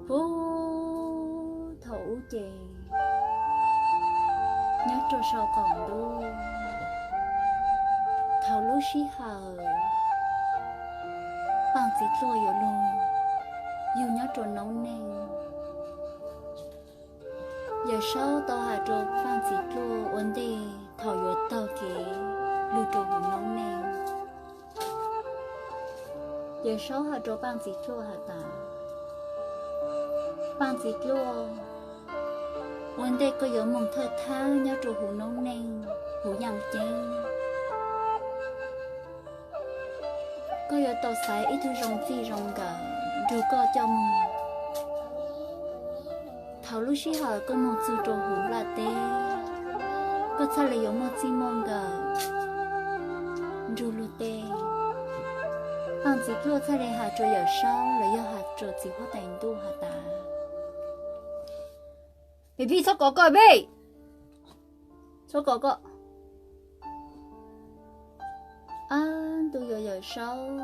Puag thaum ub ces nyob rau saum qaum ntuj, thaum lub sij hawm Paaj Txiv Dluaj yuav luag yug nyob rau noob neej, Yawm Saub tau has rua Paaj Txiv Dluaj ua ntej thaum yuav taug kev lug rua huv noob neej. Yawm Saub has rua Paaj Txiv Dluaj has tas, Paaj Txiv Dluaj, ua ntej koj yuav moog thawj thab nyob rua huv noob neej huv yaaj ceeb, koj yuav tau xaiv ib tug zoo txij zoo nkawm nrug koj coj moog. Thaum lub sij hawm koj moog txug rua huv nplaj teb, koj txhaj le yuav muaj txij muaj nkawm nrug luag teb. Paaj Txiv Dluaj txhaj le has rua Yawm Saub los yog has rua Txiv Huab Tais Ntuj has tas, Peb, txhob kov koj, Peb, txhob kov koj. Ab, ntuj yuav Yawm Saub,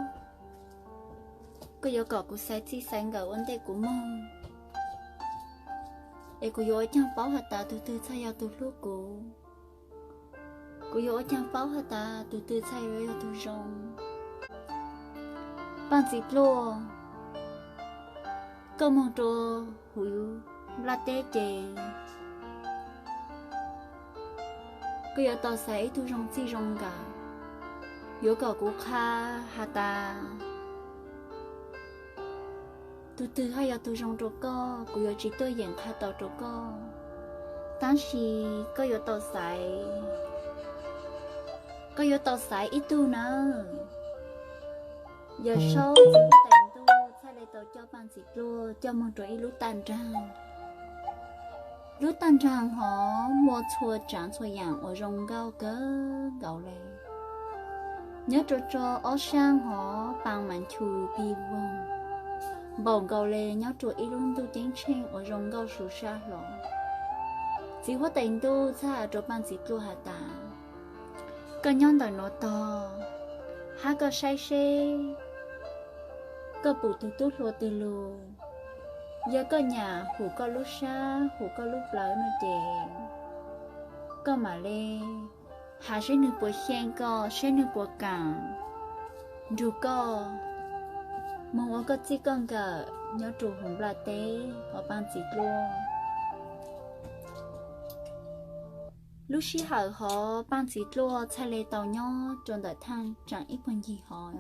koj yuav kom kuv xaiv txij xaiv nkawm ua ntej kuv moog, es kuv yuav ua caag paub has tas tug twg txhaj yog tug hlub kuv? Kuv yuav ua caag paub has tas tug twg txhaj yuav yog tug zoo? Paaj Txiv Dluaj, koj moog rua huv nplaj teb ces koj yuav tau xaiv ib tug zoo txij zoo nkawm. Yuav kom kuv qha has tas tug twg haj yog tug zoo rua koj, kuv yuav tsi tuaj yeem qha tau rua koj. Tab sis koj yuav tau xaiv, koj yuav tau xaiv ib tug nawb. Yawm Saub Txiv Huab Tais Ntuj txhaj le tau coj Paaj Txiv Dluaj coj moog rua ib lub taj nraag. Lub taj nraag hov muaj txhua tsaav txhua yaam uas zoo nkauj kawg nkaus le. Nyob rua tso ob sab hov paa mas nchu pig voog npaum nkaus le nyob rua ib lub ntuj ceeb tsheej uas zoo nkauj su sab hlo. Txiv Huab Tais Ntuj txhaj has rua Paaj Txiv Dluaj has tas, koj nyob ntawm nuav tog, hab koj saib seb koj pum tug tub hluas twg lug. Yog koj nyam hum koj lub sab hum koj lub plawv no ces koj mam le has seb nwg puas xyeej koj, seb nwg puas kaam nrug koj moog ua koj txij koj nkawm nyob rua huv nplaj teb hov Paaj Txiv Dluaj. Lub sij hawm hov Paaj Txiv Dluaj txhaj le tau nyob rua ntawm thaaj tsaam ib puag ncig hov.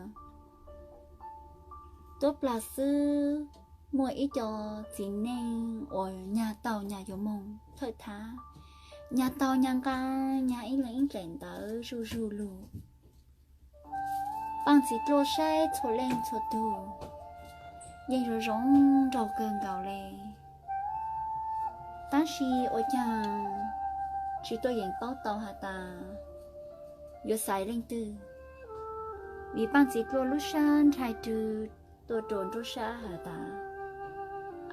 Tuab plag xwb, muaj ib co txiv neej uas nyag taug nyag yuav moog thawj thab, nyag taug nyag nqaa nyag ib leeg ib dlaim ntawv zuj zug lug. Paaj Txiv Dluaj saib txhua leej txhua tug yeej zoo zoo nraug kawg nkaus le, tab sis ua caag tsi tuaj yeem paub tau has tas yuav xaiv leej twg, vim Paaj Txiv Dluaj lub sab nrhai rwg tuaj rua nruab sab has tas,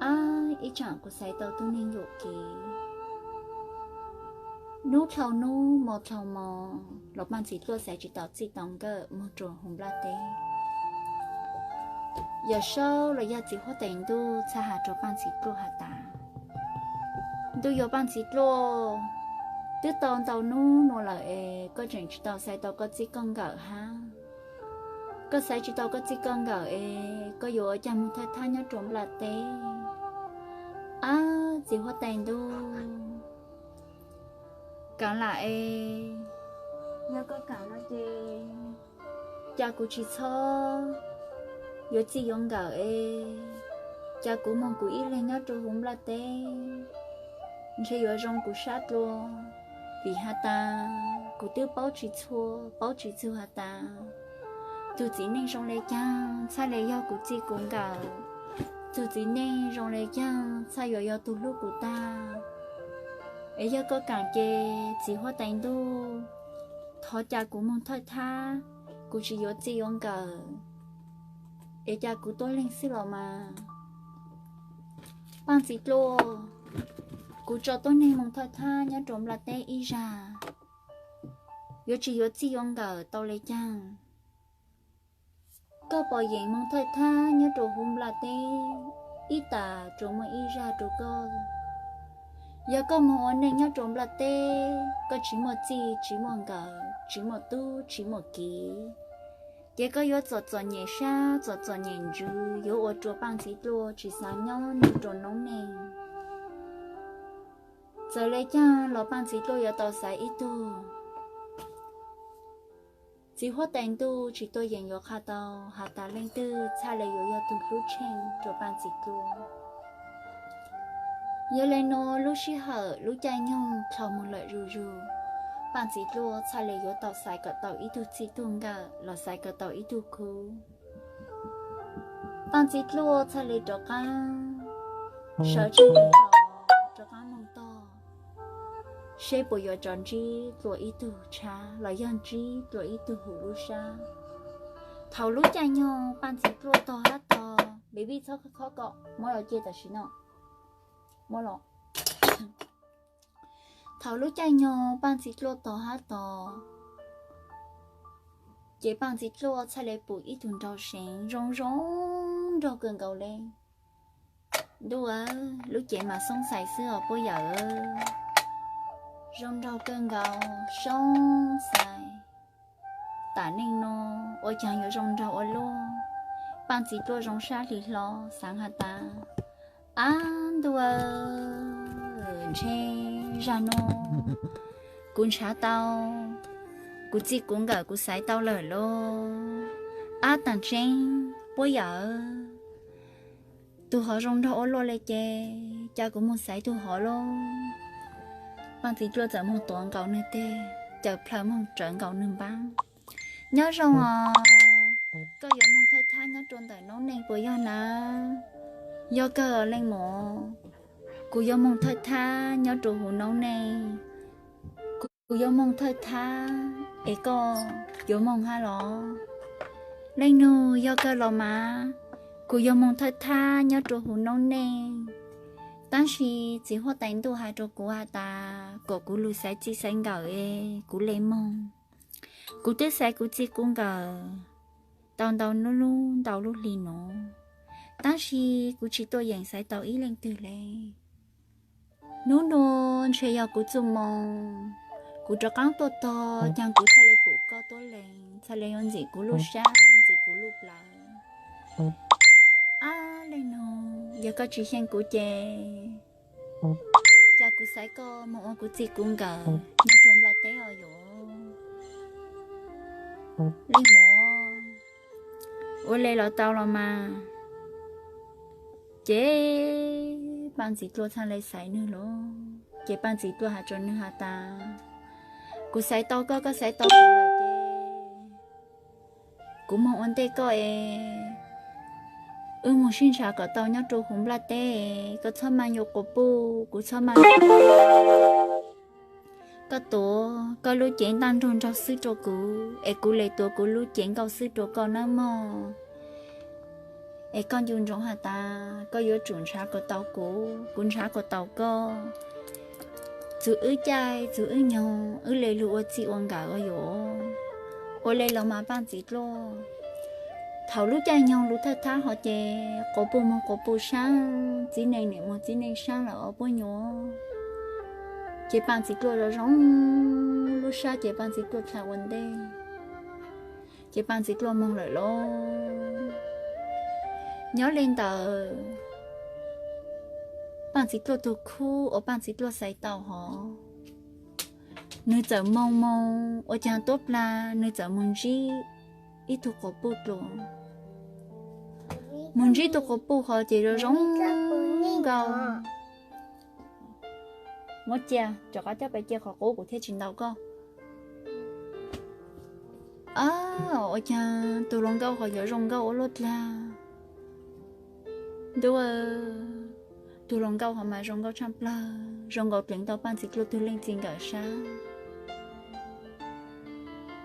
ab, ib tsaam kuv xaiv tau tug neeg yuam kev. Nub dlhau nub mo dlhau mo los Paaj Txiv Dluaj xaiv tsi tau txij tau nkawm moog rua huv nplaj teb. Yawm Saub los yog Txiv Huab Tais Ntuj txhaj has rua Paaj Txiv Dluaj has tas, ntuj yuav Paaj Txiv Dluaj, twb tau ntau nub nuav lawm es koj tseem tsi tau xaiv tau koj txij koj nkawm hab. Koj xaiv tsi tau koj txij koj nkawm es koj yuav ua caag moog thawj thab nyob rua nplaj teb? Ab, Txiv Huab Tais Ntuj, kaam lam es, yog koj kaam no ces ca kuv tsi txhob yuav txij yuav nkawm es ca kuv moog kuv ib leeg nyob rua huv nplaj teb, ntshe yuav zoo kuv sab dlua, vim has tas kuv twb paub tsi txhua paub tsi txug has tas tug txiv neej zoo le caag txhaj le yog kuv txij kuv nkawm, tug txiv neej zoo le caag txhaj yuav yog tug hlub kuv tag. Es yog koj kaam ces Txiv Huab Tais Ntuj, thov ca kuv moog thawj thab, kuv tsi yuav txij yuav nkawm, es ca kuv tuab leeg xwb los mas. Paaj Txiv Dluaj, kuv tso tuab neeg moog thawj thab nyob rua nplaj teb ib zag, yuav tsi yuav txij yuav nkawm tau le caag? Koj pom yeem moog thawj thab nyob rua huv nplaj teb, ib tas tsuas muaj ib zaj rau koj. Yog koj moog ua neej nyob rau nplaj teb, koj tsis muaj txij tsis muaj nkawm, tsis muaj tub tsis muaj kiv, ces koj yuav txom txom nyem sab txom txom nyem ntsws, yuav ua rua Paaj Txiv Dluaj tsis xaav nyob nrug rua noob neej. Txawm le caag los Paaj Txiv Dluaj yuav tau xaiv ib tug txiv huab tais ntuj tsis tuaj yeem yuav qha tau has tas leej twg txhaj le yuav yog tug hlub tsheej rua Paaj Txiv Dluaj. Yog le nuav lub sij hawm lub caij nyoog dlhau moog lawm zuj zug, Paaj Txiv Dluaj txhaj le yuav tau xaiv kom tau ib tug txij tug nkawm los xaiv kom tau ib tug khub. Paaj Txiv Dluaj txhaj le rov qaab sawv tsees rov qaab moog tog seb puas yuav rov ntsib dlua ib tug tshab los yog ntsib dlua ib tug huv lub sab. Thaum lub caij nyoog Paaj Txiv Dluaj tog hab tog, baby txhob khob kom muab los cia tam sim no. Muab los. Thaum lub caij nyoog Paaj Txiv Dluaj tog hab tog, ces Paaj Txiv Dluaj txhaj le pum ib tug nraug seev zoo zoo nraug kawg nkaus le. Ntuj aw, lub cev mas xoob xais xwb os puab yawm. Zoo nraug kawg nkaus, xoob xais. Tam neej no ua caag yuav zoo nraug ua luaj. Paaj Txiv Dluaj zoo sab hli hlo xaav has tas, ab ntuj aw, ntshe zag nuav kuv nrhav tau kuv txij kuv nkawm kuv xaiv tau lawm lauj. Ab tam tseeb puab yawm, tug hov zoo nraug ua luaj le ces ca kuv moog xaiv tug hov lauj. Paaj Txiv Dluaj txawm moog tuav nkaus nwg teg, caws plhaw moog rawv nkaus nwg npaab. Nyob zoo os, koj yuav moog thawj thab nyob rua ntawm noob neej puas yog na? Yog kawg leej muam, kuv yuav moog thawj thab nyob rua huv noob neej. Kuv yuav moog thawj thab es koj yuav moog hab los? Leej nug, yog kawg los mas, kuv yuav moog thawj thab nyob rua huv noob neej. Tab sis txiv huab tais ntuj has rua kuv has tas kom kuv lug xaiv txij xaiv nkawm es kuv le moog. Kuv twb xaiv kuv txij kuv nkawm tau ntau lub, ntau lub hli nuav, tab sis kuv tsis tuaj yeem xaiv tau ib leej twg le. Nub nua ntshe yog kuv txuj moo, kuv rov qaab tuaj tog caag kuv txhaj le pum koj tuab leeg, txhaj le yuav ntxim kuv lub sab, ntxim kuv lub plawv. Ab leej nug, yog koj tsis xyeej kuv ces ca kuv xaiv koj moog ua kuv txij kuv nkawm nyob rua nplaj teb os yuav. Leej muam, ua le los tau los mas. Ces Paaj Txiv Dluaj txhaj le xaiv nwg lauj. Ces Paaj Txiv Dluaj has rua nwg has tas, kuv xaiv tau koj, koj xaiv tau kuv lawm ces kuv moog ua ntej koj es wb moog sib nrhav kom tau nyob rua huv nplaj teb. Koj txhob maj yuav quas puj, kuv txhob maj. Koj tuav koj lub cev ntaj nrug nraug xwb rua kuv es kuv le tuav kuv lub cev nkauj xwb rua koj nawb mog. Es koj nco ntsoov has tas koj yuav tsum nrhav kom tau kuv, kuv nrhav kom tau koj. Txug wb caij txug wb nyoog wb le lug ua txij ua nkawm ua yuav. Ua le los mas Paaj Txiv Dluaj. Thaum lub caij nyoog lug thawj thab hov ces quas puj moog quas puj saab, txiv neej nim moog txiv neej saab lawm os puab nyuam. Ces Paaj Txiv Dluaj zoo zoo lub sab ces Paaj Txiv Dluaj dlha ua ntej. Ces Paaj Txiv Dluaj moog lawm lauj. Nyob le ntawm Paaj Txiv Dluaj tug khub uas Paaj Txiv Dluaj xaiv tau hov, nwg txawm moog moog ua caag tuab plag nwg txawm moog ntsib ib tug quas puj dlua. Moog ntsib tug quas puj hov ces zoo zoo nkauj. Muab cia, rov qab coj peb cia qhov qub kuv thiaj tsis ntaus koj. Ab, ua caag tug hluas nkauj hov yuav zoo nkauj ua luaj dlaag. Ntuj, tug hluas nkauj hov mas zoo nkauj tshaaj plawg, zoo nkaus pleev tau Paaj Txiv Dluaj tug leej txij nkawm sab.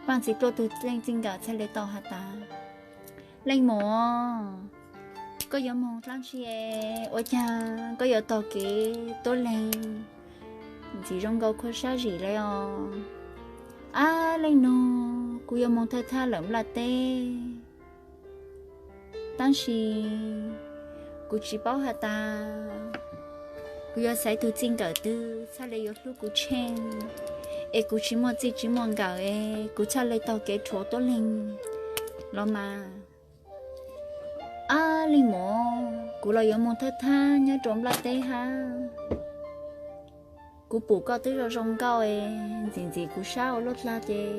Paaj Txiv Dluaj tug leej txij nkawm txhaj le tau has tas, leej muam, koj yuav moog dlaab tsi es ua caag koj yuav tog kev tuab leeg ntxim zoo nkaus khuv sab zim le os? Ab leej nug, kuv yuav moog thawj thab lawm nplaj teb, tab sis Kuv tsis paub has tas kuv yuav xaiv tus txij nkawm twg txhaj le yuav hlub kuv tsheej, es kuv tsis muaj txij tsis muaj nkawm es kuv txhaj le taug kev rhuav tuab leeg los mas. Ab li mog, kuv los yuav moog thawj thab nyob rua nplaj teb hab. Kuv pum koj twb zoo zoo nkauj es ntxim ntxim kuv sab ua luaj dlag ces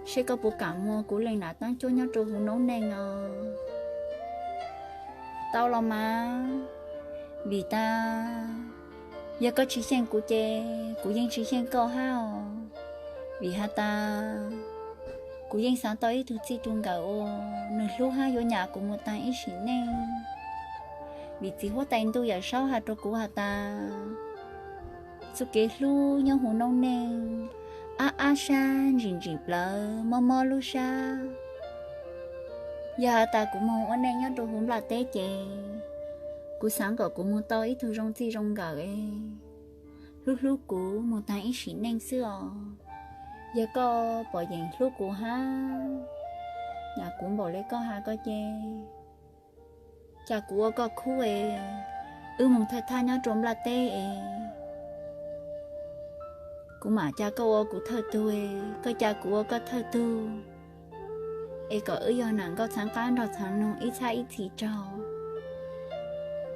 seb koj puas kam muag kuv leej nam taab cuab nyob rua huv noob neej os. Tau los mas, vim tas yog koj tsis xyeej kuv ces kuv yeej tsis xyeej koj hab os. Vim has tas kuv yeej xaav tau ib tug txij tug nkawm uas nws hlub hab yuav nyam kuv moog taag ib sim neej. Vim txiv huab tais ntuj Yawm Saub has rua kuv has tas txuj kev hlub nyob huv noob neej ab ab sab, ntsim ntsim plawv, mob mob lub sab. Yog has tas kuv moog ua neej nyob rua huv nplaj teb ces kuv xaav kom kuv moog tau ib tug zoo txij zoo nkawm es hlub hlub kuv moog taag ib sim neej xwb os. Yog koj pom yeem hlub kuv hab, nyam kuv npaum le koj has koj ces ca kuv ua koj khub es wb moog thawj thab nyob rua nplaj teb es kuv mam ca koj ua kuv thawj tug, koj ca kuv ua koj thawj tug, es kom wb yog nam nkauj txhaav qab nrog txhaav noog ib txhab ib txhis tsaug.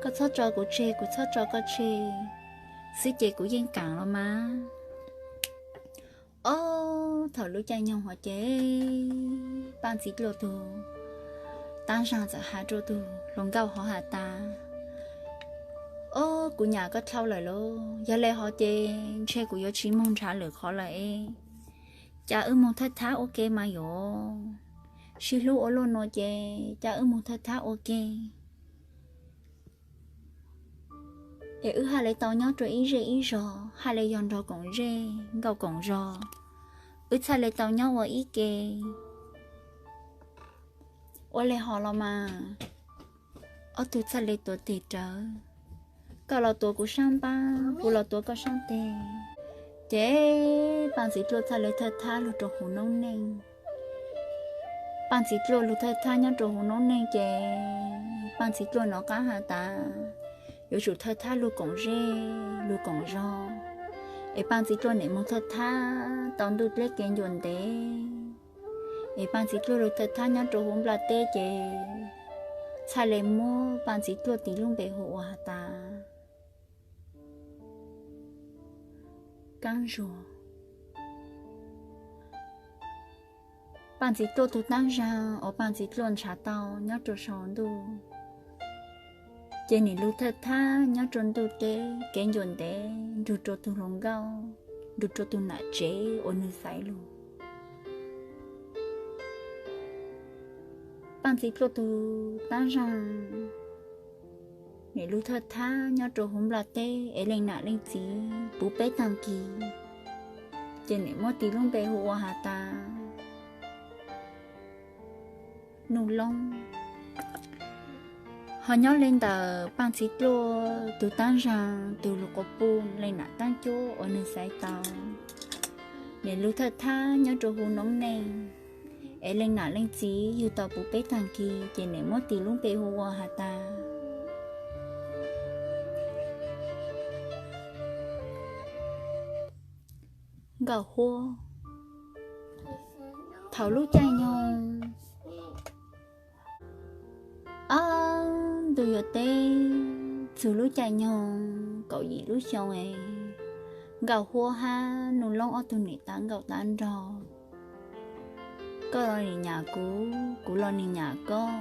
Koj txhob tso kuv tseg, kuv txhob tso koj tseg xwb ces kuv yeej kaam los mas. Ob, thaum lub caij nyoog hov ces Paaj Txiv Tluaj tug taab zaag txawm has rua tug hluas nkauj hov has tas, ob, kuv nyam koj dlhau lawm lauj, yog le hov ces ntshe kuv yuav tsis moog nrhav lwm qhov lawm es ca wb moog thawj thab ua ke mas yuav sib hlub ua luaj nuav ces ca wb moog thawj thab ua ke es wb haj le tau nyob rua ib zej ib zog, haj le yog nrog koom zej nkauj koom zog, wb txhaj le tau nyob ua ib ke. Ua le hov los mas, ob tug txhaj le tuav tes rawv, koj los tuav kuv saab npaab, kuv los tuav koj saab teg. Ces Paaj Txiv Tluaj txhaj le thawj thab lug rua huv noob neej. Paaj Txiv Tluaj lug thawj thab nyob rua huv noob neej ces Paaj Txiv Tluaj nov qab has tas yuav tsum thawj thab lug koom zej lug koom zog, es Paaj Txiv Tluaj nim moog thawj thab tau ntuj dleb kev ncua ntev, es Paaj Txiv Tluaj lug thawj thab nyob rua huv nplaj teb ces txhaj le muab Paaj Txiv Tluaj tis lub npe hu ua has tas Kaab Zuag. Paaj Txiv Tluaj tug taab zaag uas Paaj Txiv Tluaj nrhav tau nyob rua sau ntuj ces nim lug thawj thab nyob rua ntuj teb kev ncua ntev nrug rua tug hluas nkauj, nrug rua tug nam tsev uas nwg xaiv lug. Paaj Txiv Tluaj tug taab zaag nim lug thawj thab nyob rua huv nplaj teb es leej nam leej txiv puv peb taag kis ces nim muab tis lub npe hu ua has tas Nuj Loob. Ho nyob le ntawm Paaj Txiv Tluaj tug taab zaag tug lug quas puj leej nam taab cuab uas nwg xaiv tau nim lug thawj thab nyob rua huv noob neej es leej nam leej txiv yug tau puv peb taag kis ces nim muab tis lub npe hu ua has tas Nkauj Huab. Thaum lub caij nyoog, ab, ntuj yuav teb txug lub caij nyoog kaum yim lub xyoo es Nkauj Huab hab Nuj Loob ob tug nim tav nkauj tav nraug. Koj los nim nyam kuv, kuv los nim nyam koj,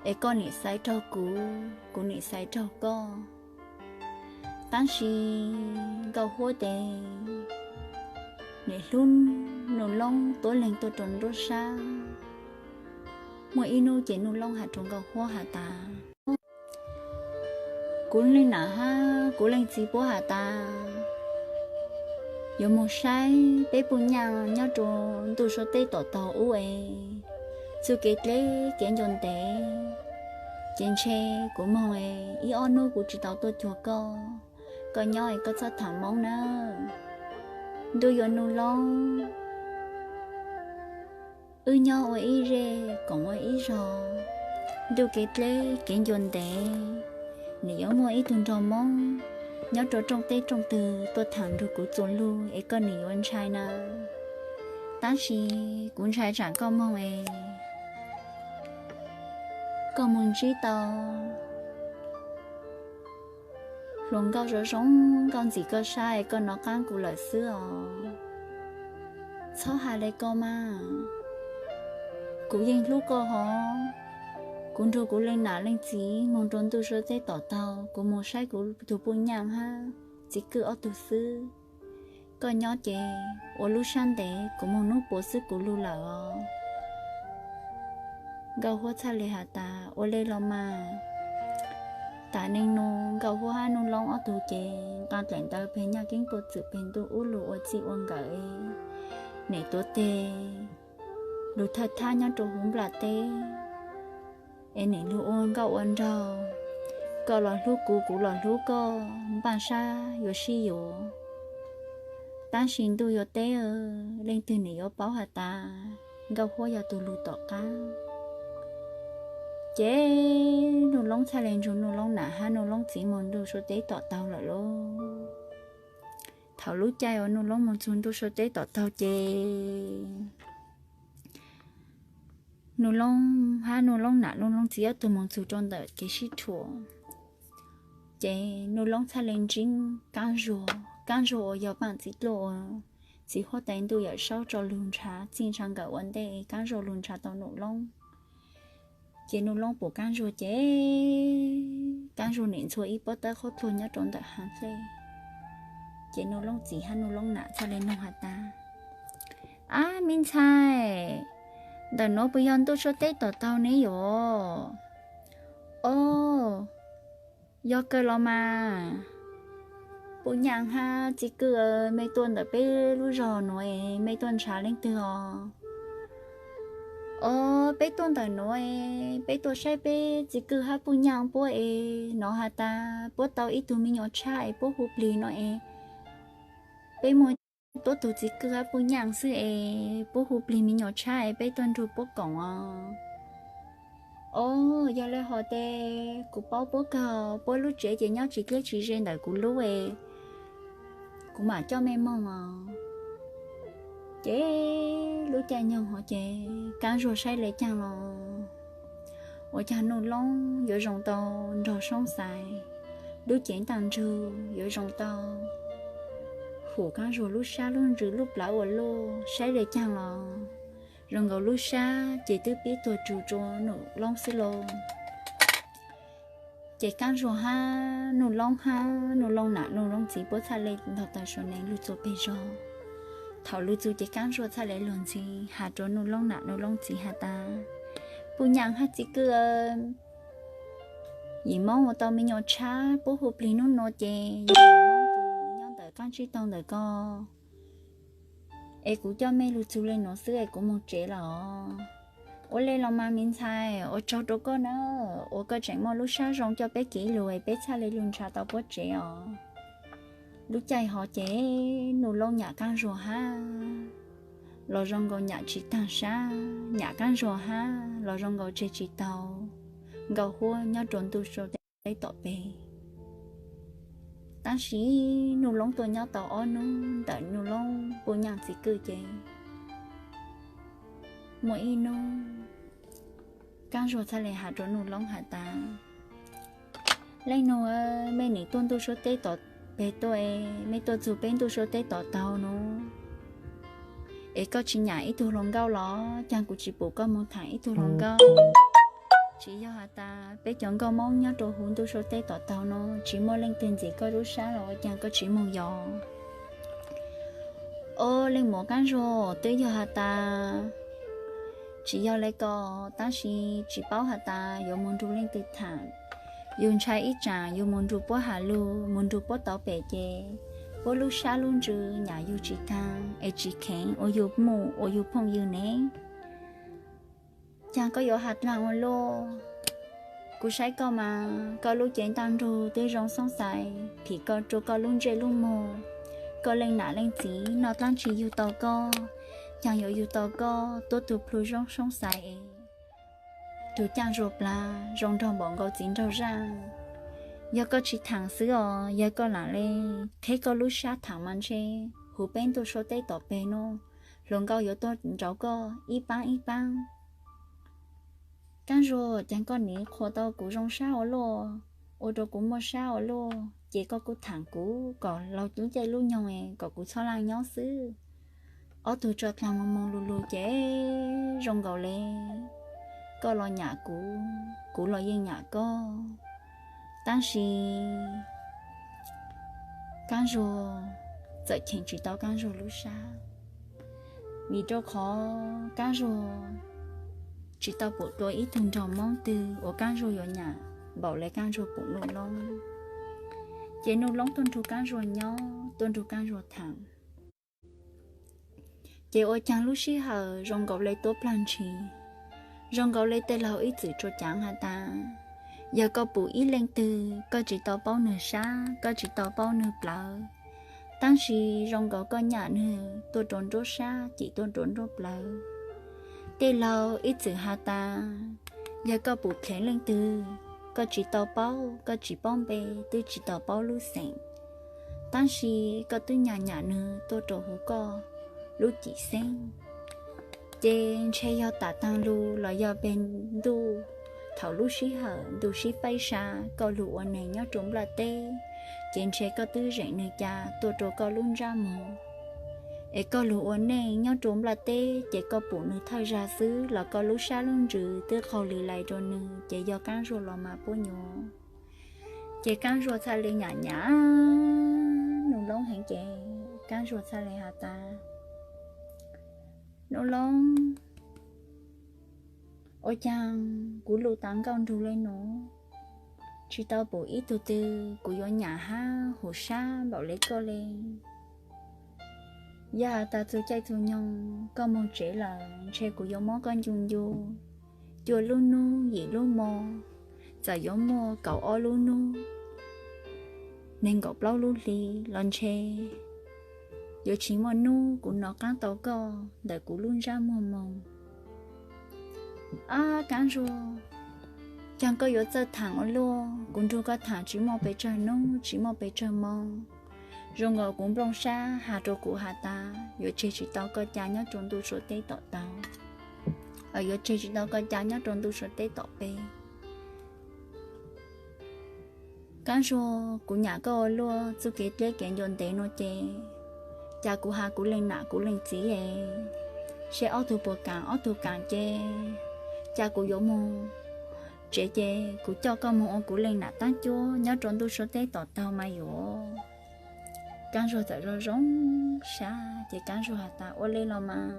es koj nim xaiv raug kuv, kuv nim xaiv raug koj. Tab sis Nkauj Huab ces nim hlub Nuj Loob tuab leeg tuaj rua nruab sab. Muaj ib hnub ces Nuj Loob has rua Nkauj Huab has tas, kuv leej nam hab kuv leej txiv puab has tas yuav moog saib peb puj nyaj nyob rua ntuj suav teb tom taug ub es txuj kev dleb kev ncua ntev, ces ntshe kuv moog es ib ob hnub kuv tsis tau tuaj cuag koj, koj nyob es koj txhob tham Moob nawb. Ntuj yuav Nuj Loob, wb nyob ua ib zej koom ua ib zog, ntuj kev dleb kev ncua ntev, nim yuav muaj ib tug nraug Hmoob nyob rau rooj teb rooj twg tuaj tham nrug kuv txuas lug es koj nim yuav ntshai na. Tab sis kuv ntshai tsam koj moog es koj moog ntsib tau hluas nkauj zoo zoo nkauj ntxim koj sab es koj nov qaab kuv lawm xwb os. Txhob has le ko mas, kuv yeej hlub koj hov. Kuv nrug kuv leej nam leej txiv moog rua ntuj suav teb tom taug, kuv moog saib kuv tug puj nyaaj hab txiv kwj ob tug xwb. Koj nyob ces ua lub sab ntev, kuv moog nub puav xwb kuv lug lawm os. Nkauj Huab txhaj le has tas, ua le los mas. Tam neej nua Nkauj Huab hab Nuj Loob ob tug ces nqaa dlaim ntawv peg nyaj keeb puag txwm peg ntuj ub lug ua txij ua nkawm, nim tuav teg lug thawj thab nyob rua huv nplaj teb es nim lug ua nkauj ua nraug, koj los hlub kuv, kuv los hlub koj, npaaj sab yuav sib yuav. Tab sis ntuj yuav teb, leej twg nim yuav paub has tas Nkauj Huab yog tug lug tom qab. Ces Nuj Loob txhaj le nrug Nuj Loob nam hab Nuj Loob txiv moog ntuj suav teb tom taug lawm lauj. Thaum lub caij uas Nuj Loob moog txug ntuj suav teb tom taug ces Nuj Loob hab Nuj Loob nam Nuj Loob txiv ob tug moog txug rua ntawm kev sib rhuam, ces Nuj Loob txhaj le ntsib Kaab Zuag. Kaab Zuag uas yog paaj txiv dluaj uas txiv huab tais ntuj Yawm Saub tso lug nrhav txij nrhav nkawm ua ntej, Kaab Zuag lug nrhav tau Nuj Loob. Ces Nuj Loob pum Kaab Zuag ces Kaab Zuag nim ntxhua ib pob tawb qhob tluag nyob rau ntawm haav dlej. Ces Nuj Loob txiv hab Nuj Loob nam txhaj le noog has tas, Ab me ntxhais, ntawm nuav puas yog ntuj suav teb tom taug ne yuav? Os, yog kawg los mas. Puj nyaaj hab txiv kwj, mej tuaj ntawm peb lub zog nuav es mej tuaj nrhav leej twg os? Os, peb tuaj ntawm nuav es peb tuaj saib peb txiv kwj hab puj nyaaj puab es nov has tas puab tau ib tug me nyuam tshab es puab hu plig no es peb muaj tuab tug txiv kwj hab puj nyaaj xwb es puab hu plig me nyuam tshab es peb tuaj nrug puab koom os. Os, yog le hov tes kuv paub puab kawg, puab lub tsev ces nyob tsis deb tsis ze ntawm kuv lub es kuv mam coj mej moog os. Ces lub caij nyoog hov ces Kaab Zuag saib le caag los ua caag Nuj Loob yuav zoo tau nrog Soob Xais, lub cev ntaaj nrug yuav zoo tau hum Kaab Zuag lub sab lub ntsws lub plawv ua luaj, saib le caag los zoo nkaus lub sab ces twb pib tuag tsug rua Nuj Loob xwb lauj. Ces Kaab Zuag hab Nuj Loob hab Nuj Loob nam Nuj Loob txiv puab txhaj le nrog tau suav neeg lug txug peg zog. Thaum lug txug ces Kaab Zuag txhaj le lug ntxhi has rua Nuj Loob nam Nuj Loob txiv has tas, Puj nyaaj hab txiv kwj, yim Moob ua tau me nyuam tshab puab hu plig nub nua ces yog yim Moob nyob ntawm qaab tsib taug ntawm ko, es kuv coj mej lug txug le nuav xwb es kuv moog tsev lawm os. Ua le los mas me ntxhais, ua tsaug rua koj na, uas koj tseem muaj lub sab zoo coj peb kev lug es peb txhaj le lug nrhav tau puab tsev os. Lub caij hov ces Nuj Loob nyam Kaab Zuag hab los zoo nkaus nyam tsis taag sab, nyam Kaab Zuag hab los zoo nkaus tseg tsis tau Nkauj Huab nyob rua ntuj suav teb tom peg. Tab sis Nuj Loob tuaj nyob tau ob nub ntawm Nuj Loob puj nyaaj txiv kwj ces muaj ib nub Kaab Zuag txhaj le has rua Nuj Loob has tas, Leej nug, mej nim tuaj ntuj suav teb tom peg tuaj, mej tuaj txug peb ntuj suav teb tom taug nub es koj tsis nyam ib tug hluas nkauj los? Caag kuv tsis pum koj moog tham ib tug hluas nkauj? Tsis yog has tas peb cov nkauj Moob nyob rua huv ntuj suav teb tom taug nub tsis muaj leej twg ntxim koj lub sab los ua caag koj tsis moog yos? Os, leej muam Kaab Zuag, twb yog has tas tsis yog le ko, tab sis tsis paub has tas yuav moog nrug leej twg tham. Yug ntshai ib tsam yug moog nrug puab has lug, moog nrug puab tau pem ces puab lub sab lub ntsws nyam yug tsis taag es tsis kheev ua yug muj ua yug phooj ywg ne. Caag koj yuav has dlaag ua luaj? Kuv saib koj mas koj lub cev ntaaj nrug twb zoo Soob Xais phim koj rua koj lub ntsej lub muag. Koj leej nam leej txiv noj dlaab tsi yug tau koj? Caag yuav yug tau koj tuab tug plhu zoo Soob Xais es? tug caaj zuag plag zoo nraug npaum nkaus txiv nraug zaaj. Yog koj tsis thaam xwb os, yog koj lam le qheb koj lub sab thaam mas ntshe huv peb ntuj suav teb tom peg nuav, hluas nkauj yuav tuaj nrauv koj ib paab ib paab. Kaab zuag, caag koj niam qhuas tau kuv zoo sab ua luaj, ua rua kuv muaj sab ua luaj, ces koj kuj thaam kuv kom laug lub caij lub nyoog kom kuv txhob laaj nyob xwb. Ob tug tso dlaag moog moog lug lug ces zoo nkaus le koj los nyam kuv, kuv los yeej nyam koj. Tab sis Kaab zuag txawm cheem tsis tau Kaab zuag lub sab, vim rau qhov Kaab zuag tsis tau pum dua ib tug nraug Moob twg uas Kaab zuag yuav nyam npaum le Kaab zuag pum Nuj Loob. Ces Nuj Loob tuaj nrug Kaab zuag nyob, tuaj nrug Kaab zuag thaam. Ces ua caag lub sij hawm zoo nkaus le tuab plaag ntshis, zoo nkaus le tej laug ib txwm tsuas caav has tas, yog koj pum ib leej twg koj tsis tau paub nwg sab, koj tsis tau paub nwg plawv, tab sis zoo nkaus koj nyam nwg tuaj rua nruab sab, cim tuaj rua nruab plawv. Tej laug ib txwm has tas, yog koj pum dheev leej twg, koj tsis tau paub, koj tsis paub npe, twb tsis tau paub lub xeem, tab sis koj twb nyam nyam nwg tuaj rua huv koj lub cim xeeb. Ces ntshe yog tam taag lug los yog peg ntuj, thaum lub sij hawm ntuj sib faib sa, koj lug ua neeg nyob rua nplaj teb, ces ntshe koj twb zeem nwg ca tuaj rua koj lub ntsab moog. Es koj lug ua neej nyob rua nplaj teb, ces koj pum nwg thawj zag xwb los koj lub sab lub ntsws twb qaug lis lais rua nwg, ces yog Kaab zuag los mas puab nyuas. Ces Kaab zuag txhaj le nyam nyam Nuj Loob heev, ces Kaab zuag txhaj le has tas, Nuj Loob, ua caag kuv lug tas nkauj nrug le nuav, tsis tau pum ib tug twg kuv yuav nyam hab hum sab npaum le koj le. Yog has tas txug caij txug nyoog koj moog tsev lawm, ntshe kuv yuav muab koj ncu ncu, cua lub nub yim lub mo, txawm yuav muaj kaum ob lub nub, neeg nkaum plaub lub hli los ntshe yuav tsis muaj nub kuv nov qaab tau koj ntawm kuv lub ntsab muag moog. Ab Kaab zuag, caag koj yuav txawj thaam ua luaj, kuv nrug koj thaam tsis muaj pes tsawg nub tsis muaj pes tsawg mo. Zoo nkaus kuv nplooj sab has rua kuv has tas yuav tseg tsis tau koj ca nyob rua ntuj suav teb tom taug, yuav tseg tsis tau koj ca nyob rua ntuj suav teb tom peg. Kaab zuag, kuv nyam koj ua luaj, txuj kev dleb kev ncua ntev nuav ces, ca kuv has kuv leej nam kuv leej txiv es, seb ob tug puas kaam ob tug kaam ces, ca kuv yuav moog tsev ces kuv coj koj moog ua kuv leej nam taab cuab nyob rua ntuj suav teb tom taug mas yuav. Kaab zuag txawm zoo zoo sab ces Kaab zuag has tas ua le los mas.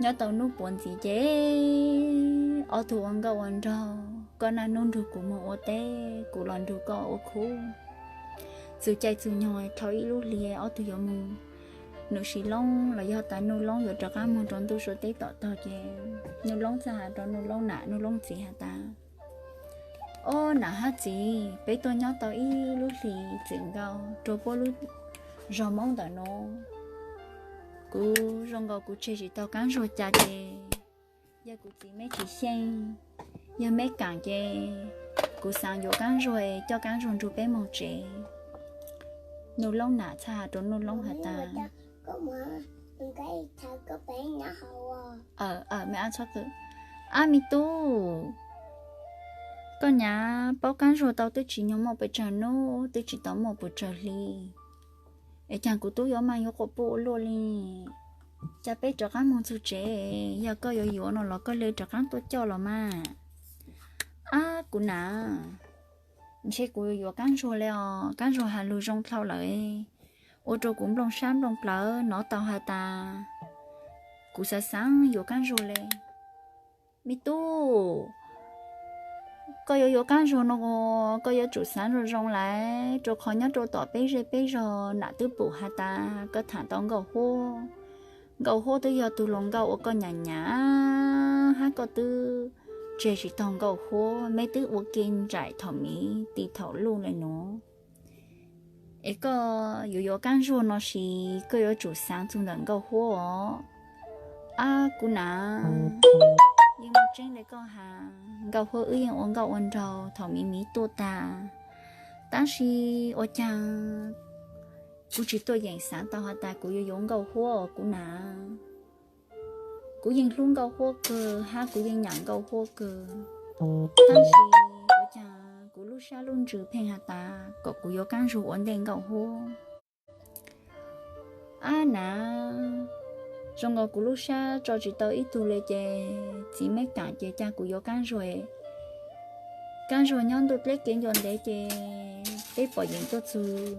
Nyob tau nub puav ntxiv ces ob tug ua nkauj ua nraug, koj naj nub nrug kuv moog ua teb, kuv los nrug koj ua khub. Txug caij txug nyoog dhau ib lub hli ob tug yuav moog, Nuj Loob los yog tas Nuj Loob yuav rov qaab moog rua ntuj suav teb tom taug ces Nuj Loob txhaj has rua Nuj Loob nam Nuj Loob txiv has tas, Ob nam hab txiv, peb tuaj nyob tau ib lub hlis txwm nkaus rua puab lub zog Moob ntawm nuav, kuv zoo nkaus kuv tseg tsis tau Kaab zuag ca ces, yog kuv txiv meb tsis xyeej, yog meb kaam ces, kuv xaav yuav Kaab zuag coj Kaab zuag nrug peb moog tsev. Nuj Loob nam txhaj has rua Nuj Loob has tas, Ab me ab txhob qw, ab me tub, koj nyam paub Kaab zuag tau twb tsis nyog muaj pes tsawg nub twb tsis tau muaj pes tsawg hli, es caag kuv tub yuav mas yuav quas puj ua luaj li. Ca peb rov qaab moog txug tsev, yog koj yuav yuav no los koj le rov qaab tuaj coj los mas. Ab kuv nam, ntshe kuv yuav yuav Kaab zuag le os, Kaab zuag has lug zoo dlhau lawm, ua rua kuv nplooj sab nplooj plawv nov tau has tas, kuv xaav xaav yuav Kaab zuag le. Me tub, koj yuav yuav Kaab zuag no, koj yuav tsum xaav zoo zoo lawm, rua qhov nyob rua tom peb zej peb zog nam twb pum has tas koj thaam tau Nkauj Huab. Nkauj Huab twb yog tug hluas nkauj uas koj nyam nyam hab koj twb tseg tsis taug Nkauj Huab, meb twb ua ke nraim thaum miv ti thaum luj le nuav. Es koj yuav yuav Kaab zuag no sis koj yuav tsum xaav txug ntawm Nkauj Huab os. Ab kuv nam, yeej muaj tseeb li koj has, Nkauj Huab wb yeej ua nkauj ua nraug thaum miv miv tuaj tas, tab sis ua caag kuv tsis tuaj yeem xaav tau has tas kuv yuav yuav Nkauj Huab os kuv nam. Kuv yeej hlub Nkauj Huab kawg hab kuv yeej nyam Nkauj Huab kawg, tab sis ua caag kuv lub sab lub ntsws pheej has tas kom kuv yuav Kaab Zuag ua ntej Nkauj Huab. Ab nam, zoo nkaus kuv lub sab tso tsis tau ib tug le ces txiv meb kaam ces ca kuv yuav Kaab Zuag. Kaab Zuag nyob ntuj dleb kev ncua ntev ces peb pom yeem tuaj txug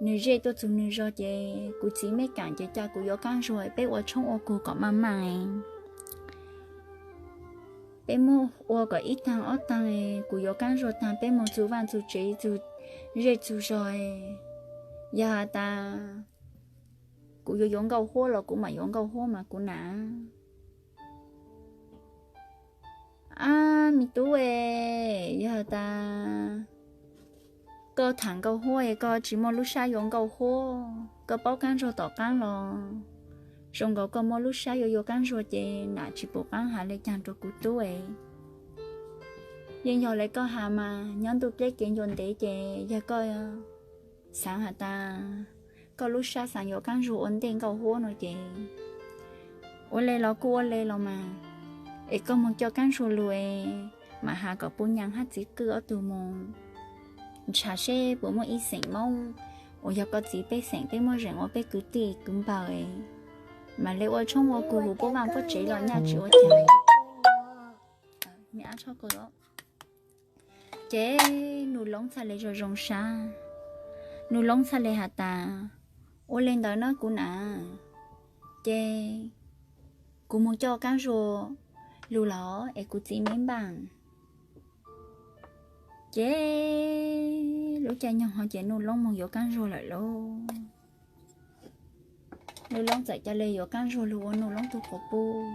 nwg zej tuaj txug nwg zog ces kuv txiv meb kaam ces ca kuv yuav Kaab Zuag peb ua tshoob ua kug kom maj maj. Peb muab ua kom ib taag ob taag, kuv yuav Kaab Zuag taag peb moog txug vaaj txug tsev txug zej txug zog. Yog has tas kuv yuav yuav Nkauj Huab los kuv mam yuav Nkauj Huab mas kuv nam. Ab me tub e, yog has tas koj tham Nkauj Huab es koj tsis muaj lub sab yuav Nkauj Huab, koj paub Kaab Zuag tom qaab los zoo nkaus koj muaj lub sab yuav yuav Kaab Zuag ces nam tsis pum qaab has le caag rua kuv tub e. Yeej yog le koj has mas nyob ntuj dleb kev ncua ntev ces yog koj xaav has tas koj lub sab xaav yuav Kaab Zuag ua ntej Nkauj Huab no ces ua le los kuj ua le los mas, es koj moog coj Kaab Zuag lug es mam has kom puj nyaam hab txiv kwj ob tug moog ntshav seb puas muaj ib xeem Moob uas yog koj txiv pej xeem peb muab zeem ua peb kwv tij kwv npawg, mam le ua tshoob ua kug huv puab vaaj puab tsev los nyaj tsis ua caag. Ces Nuj Loob txhaj le zoo zoo sab, Nuj Loob txhaj le has tas, ua le ntawd na kuv nam, ces kuv moog coj Kaab Zuag lug los es kuv txiv meb npaaj. Ces lub caij nyoog ho ces Nuj Loob moog yuav Kaab Zuag lawm lauj. Nuj Loob txawm ca le yuav Kaab Zuag lug ua Nuj Loob tug quas puj,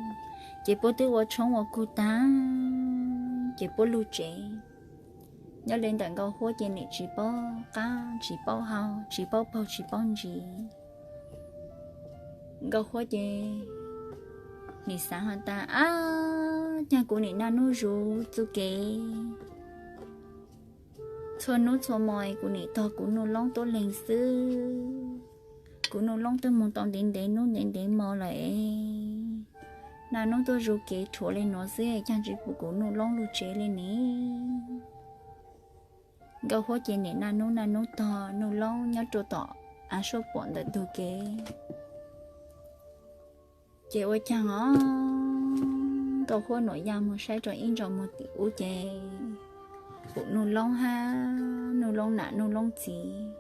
ces puab twb ua tshoob ua kug taag, ces puab lug tsev. Nyob le ntawm Nkauj Huab ces nim tsis paub qaab tsis paub hau, tsis paub paug tsis paub ntsis. Nkauj Huab ces nim xaav has tas, ab, caag kuv nim naj nub zuv txuj kev, txhua nub txhua mo kuv nim tog kuv Nuj Loob tuab leeg xwb. Kuv Nuj Loob twb moog tau ntev ntev nub ntev ntev mo lawm es, naj nub tuaj zuv kev rhuav le nuav xwb caag tsis pum kuv Nuj Loob lug tsev le ne. Nkauj Huab ces nim naj nub naj nub tog Nuj Loob nyob rua tom av suab puam ntawm tug kev. Ces ua caag os, Nkauj Huab nuam yaj moog saib rua ib ntsais muag tim ub ces pum Nuj Loob hab Nuj Loob nam Nuj Loob txiv,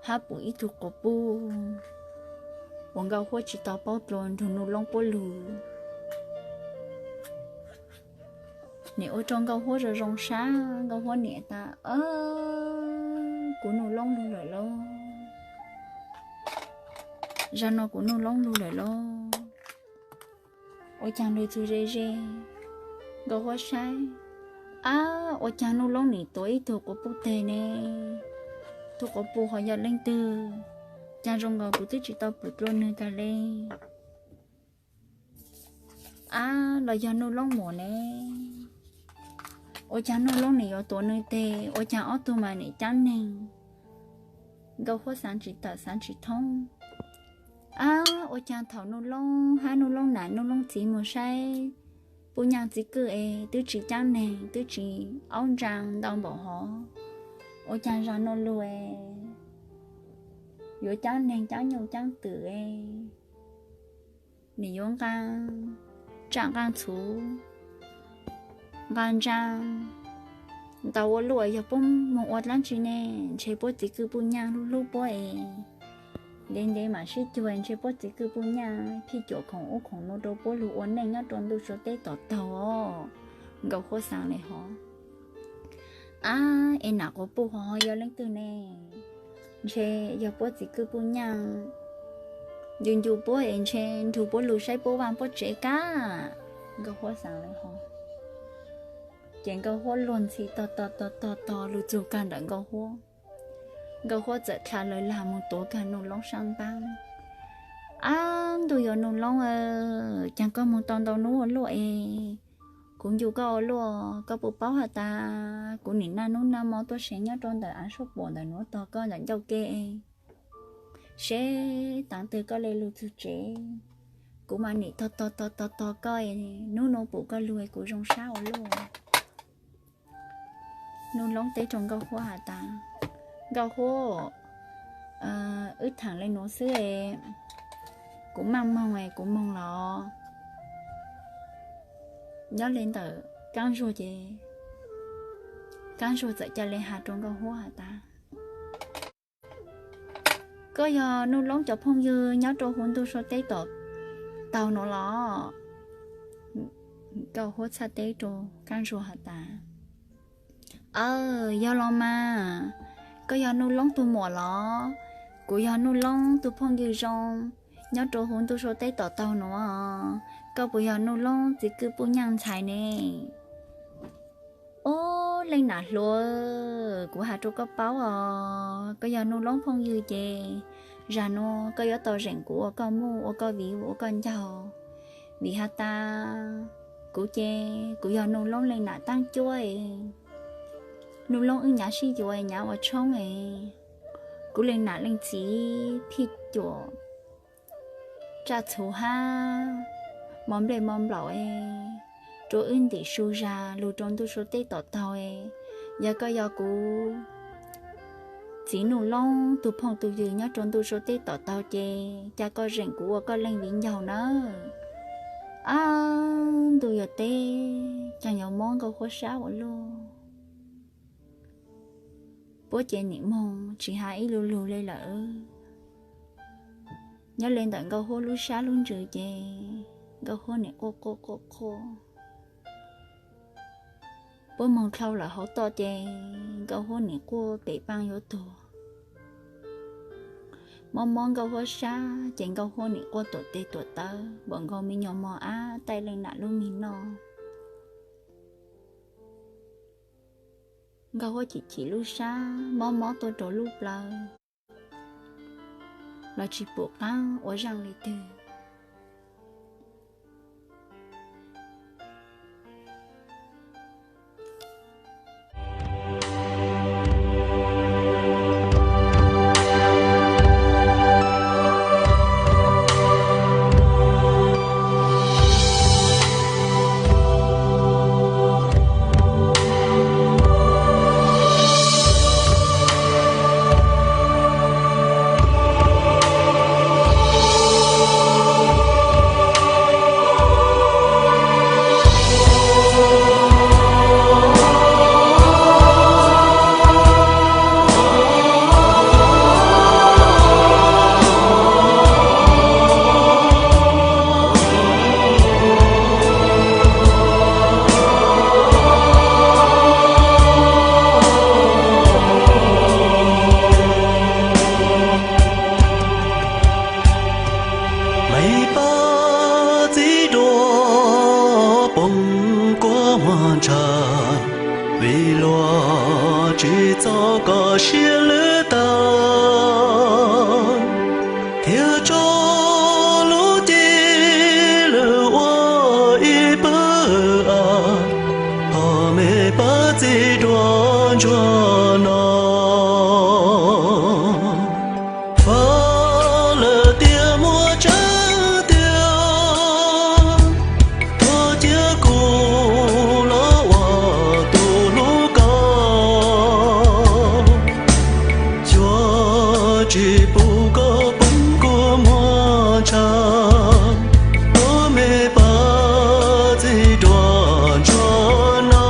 hab pum ib tug quas puj uas Nkauj Huab tsis tau paub dlua nrug Nuj Loob puab lug. Nim ua rua Nkauj Huab zoo zoo sab, Nkauj Huab nim tas, kuv Nuj Loob lug lawm lauj. Zag no kuv Nuj Loob lug lawm lauj. Ua caag lug txug ze ze, Nkauj Huab saib, ab, ua caag Nuj Loob nim tuav ib tug quas puj teg ne. Tug quas puj ho yog leej twg? Caag zoo nkaus kuv twb tsis tau pum dlua nwg kag le. Ab, los yog Nuj Loob muam ne? Ua caag Nuj Loob nim yuav tuav nwg teg? Ua caag ob tug mas nim caab neeg? Nkauj Huab xaav tsis tawm xaav tsis thoob. Ab, ua caag thaum Nuj Loob hab Nuj Loob nam Nuj Loob txiv moog saib Puj Nyaaj txiv kwj es twb tsis caab neeg twb tsis aub ntsaa ntau npaum hov, ua caag zag Nuj Loob es yuav caab neeg caab nyuj caab twm es nim yuav nqaa tsaj nqaa txhuv, nqaa ntsaa ntau ua luaj, yog puab moog ua dlaab tsi ne? Ntshe puab txiv kwj Puj Nyaaj hlub hlub puab es ntev ntev mam sib cuag, ntshe puab txiv kwj Puj Nyaaj phij cuam khoom ub khoom nuav rua puab lug ua neej nyob rua ntuj sua teb tom taug os. Nkauj Huab xaav le hov. Ab, es nam quas puj hov ho yog leej twg ne? Ntshe yog puab txiv kwj Puj Nyaaj ncu ncu puab es ntshe nrug puab lug saib puab vaaj puab tsev kab. Nkauj Huab xaav le hov. Ces Nkauj Huab luag ntxhi tog tog tog tog tog lug txug kag ntawm Nkauj Huab. Nkauj Huab txawm dlha lawg lag moog tuav kag Nuj Loob saab ntaab. Ab, ntuj yuav Nuj Loob, cas koj moog tau ntau nub ua luaj es kuv ncu koj ua luaj, koj puas paub has tas kuv nim naj nub naj mo tuaj seev nyob rau ntawm av suab puam ntawm nuav tog koj ntawm ncauj ke, seb tav twg koj le lug txug tsev, kuv mas nim tog tog tog tog tog koj, nub nua pum koj lug kuv zoo sab ua luaj. Nuj Loob teb rau Nkauj Huab has tas, Nkauj Huab, wb thaam le nuav xwb es, kuv maj moog es kuv moog los. Nyob le ntawm Kaab Ntsuag ces Kaab Ntsuag txawm ca le has rau Nkauj Huab has tas, Koj yog Nuj Loob cov phooj ywg nyob rau huv ntug sau teb tom taug nuav los? Nkauj Huab txhaj teb rau Kaab Ntsuag has tas, Aw, yog los mas, koj yog Nuj Loob tug muam los? Kuv yog Nuj Loob tug phooj ywg zoo nyob rau huv ntug sau teb tom taug nuav. Koj puas yog Nuj Loob txiv kwj puj nyaaj ntxhais ne? Ob, leej nam hluas, kuv has rau koj paub os, koj yog Nuj Loob phooj ywg ces zag nuav koj yuav tau zeem kuv ua koj muj, ua koj viv, ua koj ncaug, vim has tas kuv ces kuv yog Nuj Loob leej nam taab cuab es, Nuj Loob wb nyav sib yuav nyav ua tshoob es, kuv leej nam leej txiv phij cuam tsaj txhuv hab mos nplej mos nplaum es, rua wb ntim su zag lug rua ntuj sau teb tom taug es, yog koj yog kuv txiv Nuj Loob tug phooj tug ywg nyob rua ntuj sau teb tom taug ces ca koj zeem kuv ua koj leej viv ncaug nawb. Ab, ntuj yuav teb, caag yuav mob Nkauj Huab sab ua luaj. Puab ces nim moog tsi has ib lu lug le lawm. Nyob le ntawm Nkauj Huab lub sab lub ntsws ces Nkauj Huab nim quaj quaj quaj quaj. Puab moog dlhau lawm hauv toj ces Nkauj Huab nim quaj pem paaj yuav tuag. Mob mob Nkauj Huab sab ces Nkauj Huab nim quaj tuam tes tuam taw npaum nkaus me nyuam mos ab taij leej nam lub mis noj. Nkauj Huab chim chim lub sab mob mob tuaj rau lub plawv los tsi pum qaab ua zaaj le twg. Me pab txiv duav poob kua muag ntshav, vim luag tsis txo koj siab lwj tag, thiab tso lub cev lwm ua ib pawg av, thov me pab txiv duav ntsuag no. Faj lawm tias muaj tseeb tiag, thov cia kuv los ua tus hlub koj. Xyov tsis pum koj poob kua muag ntshav, thov me pab txiv duav ntsuag no.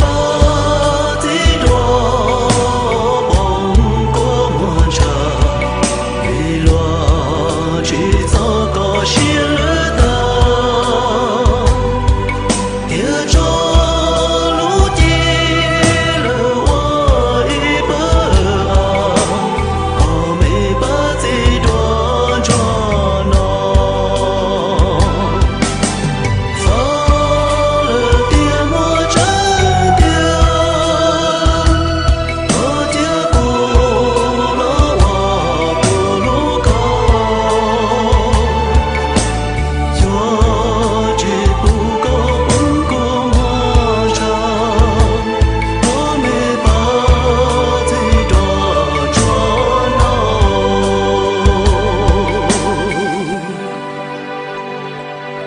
Pab txiv duas poob kua muag ntshav, vim luag tsis txo koj siab lwj tag, thiab tso lub cev lawm ua ib pawg av, kom me pab txiv duas ntsuag no. Faus lawm tiag muaj tseeb tiag, thov cia kuv los ua kuv lub kaus, yog tsis pub koj poob kua muag ntshav, thov me pab txiv duas ntsuag no.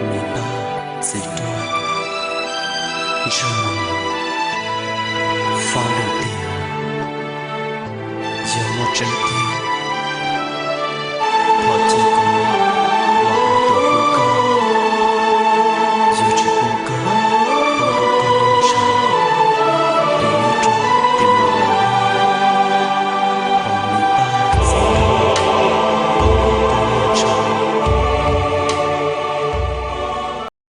Me pab txiv duas ntsuag no, faus lawm tiag, yog muaj tseeb tiag